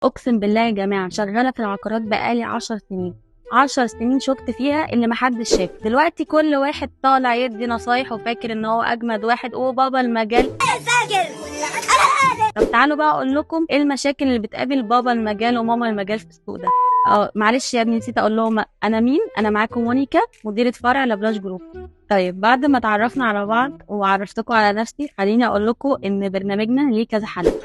اقسم بالله يا جماعة شغالة في العقارات بقالي 10 سنين، 10 سنين شفت فيها اللي محدش شاف. دلوقتي كل واحد طالع يدي نصايح وفاكر ان هو اجمد واحد وبابا المجال. طب تعالوا بقى اقول لكم ايه المشاكل اللي بتقابل بابا المجال وماما المجال في السوق ده. معلش يا ابني نسيت اقول لهم انا مين. انا معاكم مونيكا، مديره فرع لابلاش جروب. طيب بعد ما تعرفنا على بعض وعرفتكم على نفسي، خليني اقول لكم ان برنامجنا ليه كذا حلقة.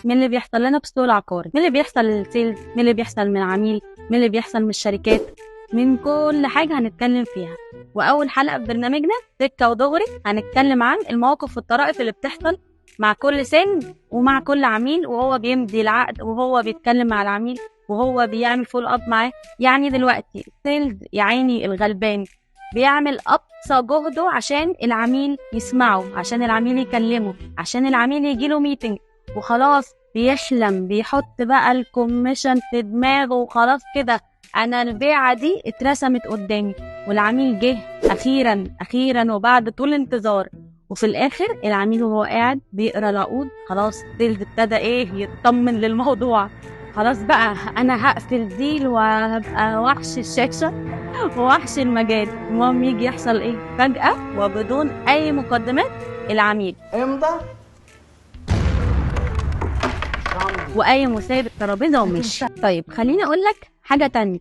من اللي بيحصل لنا في السوق العقاري، من اللي بيحصل لل sales، من اللي بيحصل من العميل، من اللي بيحصل من الشركات، من كل حاجة هنتكلم فيها. وأول حلقة في برنامجنا سكة ودغري هنتكلم عن المواقف والطرائف اللي بتحصل مع كل sales ومع كل عميل، وهو بيمضي العقد وهو بيتكلم مع العميل وهو بيعمل follow up معاه. يعني دلوقتي sales يا عيني الغلبان بيعمل أقصى جهده عشان العميل يسمعه، عشان العميل يكلمه، عشان العميل يجيله meeting، وخلاص بيحلم، بيحط بقى ال commission في دماغه وخلاص كده انا البيعة دي اترسمت قدامي، والعميل جه اخيرا اخيرا وبعد طول انتظار. وفي الاخر العميل وهو قاعد بيقرا العقود خلاص sales ابتدى ايه يطمن للموضوع، خلاص بقى انا هقفل deal وهبقى وحش الشاشة ووحش المجال. المهم يجي يحصل ايه فجاة وبدون اي مقدمات، العميل امضى واي مسايب الترابيزة ومشي. طيب خليني اقول لك حاجة تانية.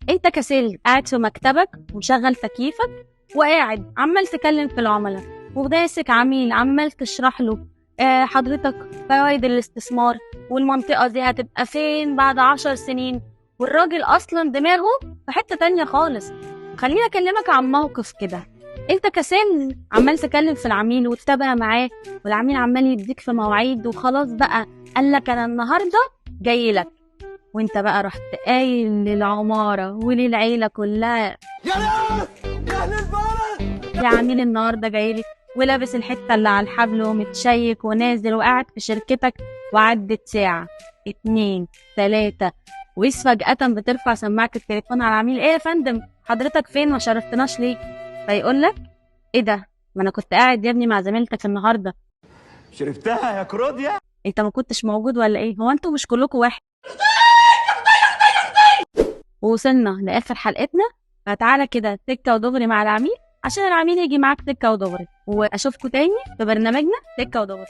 انت ك sales قاعد في مكتبك ومشغل تكييفك وقاعد عمال تكلم في العملاء وداسك عميل عمال تشرح له حضرتك فوائد الاستثمار والمنطقة دي هتبقى فين بعد 10 سنين، والراجل اصلا دماغه في حتة تانية خالص. خليني اكلمك عن موقف كده. انت ك sales عمال تكلم في العميل وتتابع معاه، والعميل عمال يديك في مواعيد وخلاص بقى قال لك انا النهارده جاي لك، وانت بقى رحت قايل للعماره وللعيله كلها يا ناس يا اهل البلد يا عميل النهارده جاي لي، ولابس الحتة اللي على الحبل ومتشيك ونازل وقاعد في شركتك، وعدت ساعة 2 3 وإذ فجأة بترفع سماعة التليفون على العميل، ايه يا فندم حضرتك فين ما شرفتناش ليه؟ فيقول لك ايه ده، ما انا كنت قاعد يا ابني مع زميلتك النهارده. شربتها يا كروديا، انت ما كنتش موجود ولا ايه؟ هو انتوا مش كلكم واحد؟ ووصلنا لاخر حلقتنا، فتعالى كده سكة ودغري مع العميل عشان العميل يجي معاك سكة ودغري. واشوفكم تاني في برنامجنا سكة ودغري.